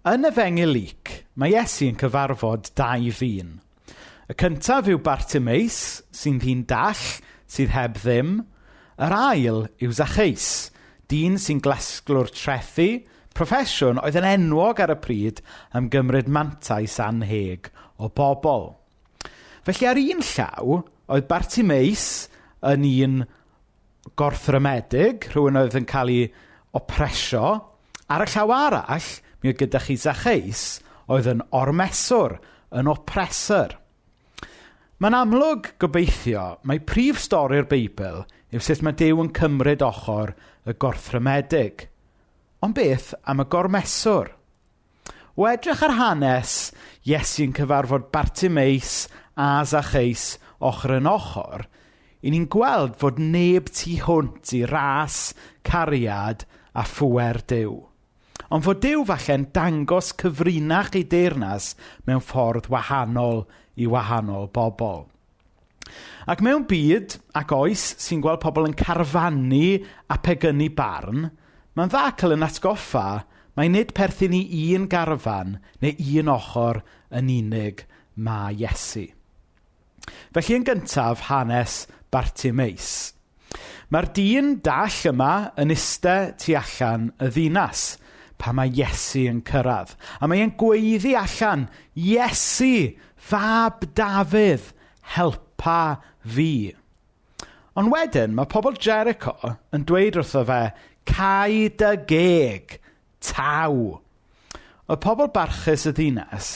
Yn Efengyl Luc, mae Iesu yn cyfarfod dau ddyn. Y cyntaf yw Bartimeus, sy'n ddyn dall, sydd heb ddim. Yr ail yw Zacchaeus, dyn sy'n glasglwr trethu, proffesiwn oedd yn enwog ar y pryd am gymryd mantais anheg o bobl. Felly ar un llaw, oedd Bartimeus yn un gorthrymedig, rhywun oedd yn cael ei opresio. Ar y llaw arall, mi oedd gyda chi Zacchaeus, oedd yn ormeswr, yn oppressor. Mae'n amlwg gobeithio mai prif stori'r Beibl yw sut mae Duw yn cymryd ochr y gorthrymedig. Ond beth am y gormeswr? O edrych ar hanes Iesu'n cyfarfod Bartimeus a Zacchaeus ochr yn ochr, i ni'n gweld fod neb tu hwnt i ras, cariad a phŵer Duw. Ond fod Duw falle'n dangos cyfrinach ei deyrnas mewn ffordd wahanol i wahanol bobl. Ac mewn byd ac oes sy'n gweld pobl yn carfannu a pegynnu barn, mae'n dda cael yn atgoffa mai nid perthyn i un garfan neu un ochr yn unig mae Iesu. Felly yn gyntaf, hanes Bartimeus. Mae'r dyn dall yma yn iste tu allan y ddinas pan mae Iesu yn cyrraedd. A mae e'n gweiddi allan, Iesu, fab Dafydd, helpa fi. Ond wedyn, mae pobl Jericho yn dweud wrtho fe, cau dy geg, taw. Oedd pobl barchus y ddinas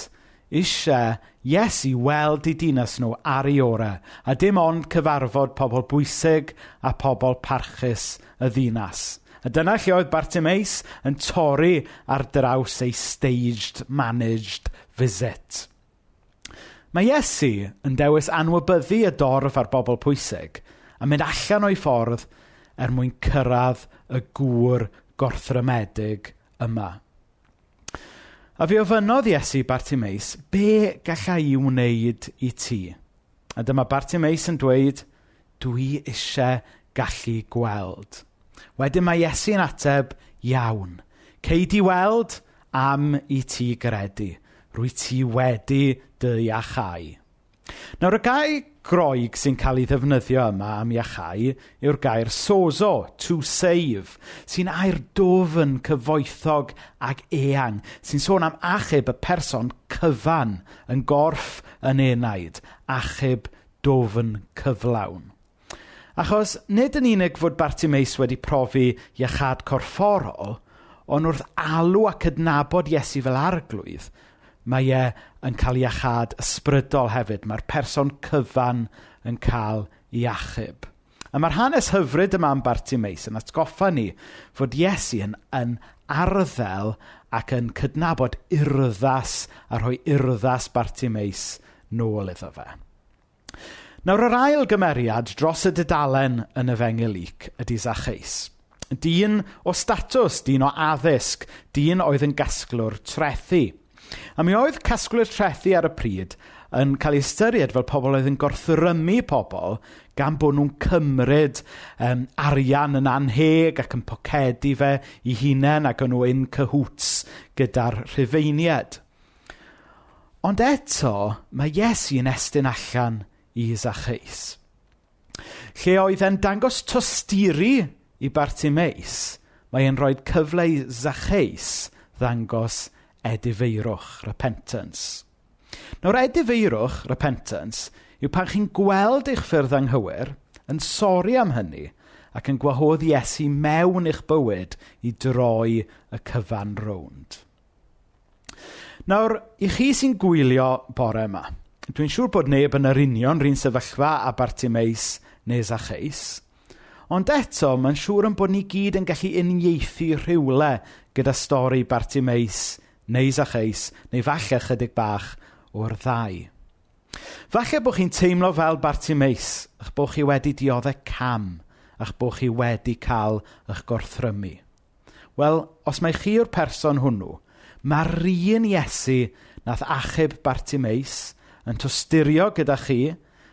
eisiau Iesu weld eu dinas nhw ar ei orau, a dim ond cyfarfod pobl bwysig a pobl parchus y ddinas. A dyna lle oedd Bartimeus yn torri ar draws ei staged, managed visit. Mae Iesu yn dewis anwybyddu y dorf a'r bobl pwysig a mynd allan o'i ffordd er mwyn cyrraedd y gŵr gorthrymedig yma. A fe ofynnodd Iesu Bartimeus, be galla i wneud i ti? A dyma Bartimeus yn dweud, dwi eisiau gallu gweld. Wedyn mae Iesu'n ateb, iawn. Cei di weld am i ti gredu. Rwy ti wedi dy iachau. Nawr, y gair Groeg sy'n cael ei ddefnyddio yma am iachau yw'r gair sozo, to save, sy'n air dwfn, cyfoethog ac eang, sy'n sôn am achub y person cyfan yn gorff yn enaid, achub dwfn cyflawn. Achos nid yn unig fod Bartimeus wedi profi iachâd corfforol, ond wrth alw a cydnabod Iesu fel arglwydd, mae e yn cael iachâd ysbrydol hefyd. Mae'r person cyfan yn cael ei achub. A mae'r hanes hyfryd yma am Bartimeus yn atgoffa ni fod Iesu yn arddel ac yn cydnabod urddas a rhoi urddas Bartimeus nôl iddo fe. Nawr, yr ail gymeriad dros y dudalen yn Efengyl Luc ydy Zacchaeus. Dyn o statws, dyn o addysg, dyn oedd yn gasglwr trethu. A mi oedd casglwyr trethu ar y pryd yn cael ei ystyried fel pobl oedd yn gorthrymu pobl gan bod nhw'n cymryd arian yn anheg ac yn pocedi fe i hunain ac o'n nhw in cahoots gyda'r Rhufeiniaid. Ond eto, mae Iesu yn estyn allan i Zacchaeus. Lle oedd e'n dangos tosturi i Bartimeus, mae e'n rhoi cyfle i Zacchaeus ddangos edifeirwch, repentance. Nawr, edifeirwch, repentance, yw pan chi'n gweld eich ffyrdd anghywir, yn sori am hynny, ac yn gwahodd Iesu mewn i'ch bywyd i droi y cyfan rownd. Nawr, i chi sy'n gwylio bore yma, dwi'n siŵr bod neb yn yr union rhan sefyllfa a Bartimeus neu Zacchaeus, ond eto, mae'n siŵr yn bod ni gyd yn gallu uniaethu rhywle gyda stori Bartimeus neu Zacchaeus, neu falle chydig bach o'r ddau. Falle bod chi'n teimlo fel Bartimeus, eich bod chi wedi dioddef cam, a'ch bod chi wedi cael eich gorthrymu. Wel, os mai chi yw'r person hwnnw, mae'r un Iesu nath achub Bartimeus yn tosturio gyda chi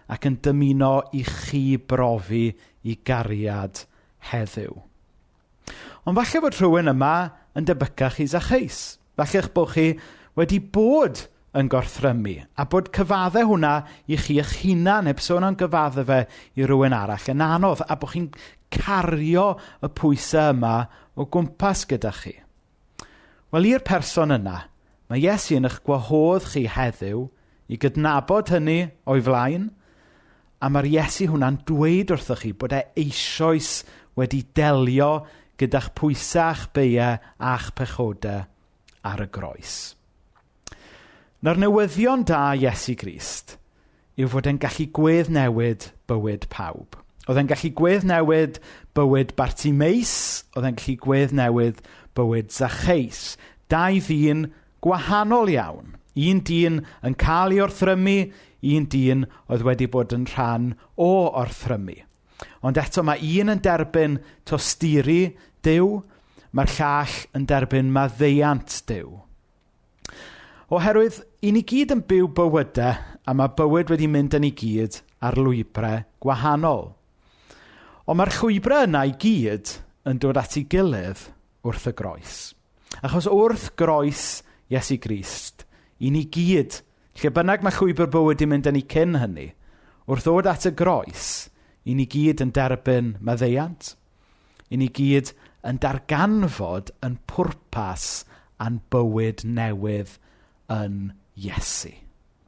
ac yn dymuno i chi brofi i gariad heddiw. Ond falle bod rhywun yma yn debycach i Zacchaeus. Falle eich bod chi wedi bod yn gorthrymu a bod cyfaddau hwnna i chi eich hunan, heb sôn am gyfaddau fe i rywun arall yn anodd, a bod chi'n cario y pwysau yma o gwmpas gyda chi. Wel, i'r person yna, mae Iesu yn eich gwahodd chi heddiw i gydnabod hynny o'i flaen, a mae'r Iesu hwnna'n dweud wrthoch chi bod e eisoes wedi delio gyda'ch pwysau a'ch beiau a'ch pechodau ar y groes. Na'r newyddion da Iesu Grist yw fod e'n gallu gweddnewid bywyd pawb. Oedd e'n gallu gweddnewid bywyd Bartimeus, oedd e'n gallu gweddnewid bywyd Zacchaeus. Dau ddyn gwahanol iawn. Un dyn yn cael ei orthrymu, un dyn oedd wedi bod yn rhan o orthrymu. Ond eto mae un yn derbyn tosturi Duw, mae'r llall yn derbyn maddeuant Duw. Oherwydd, i ni gyd yn byw bywydau, a mae bywyd wedi mynd yn ei gyd ar lwybrau gwahanol. Ond mae'r llwybrau yna i gyd yn dod at ei gilydd wrth y groes. Achos wrth groes Iesu Grist, i ni gyd, lle bynnag mae llwybr bywyd yn mynd yn ei cyn hynny, wrth ddod at y groes, i ni gyd yn derbyn maddeuant, i ni gyd yn darganfod yn pwrpas a'n bywyd newydd yn Iesu.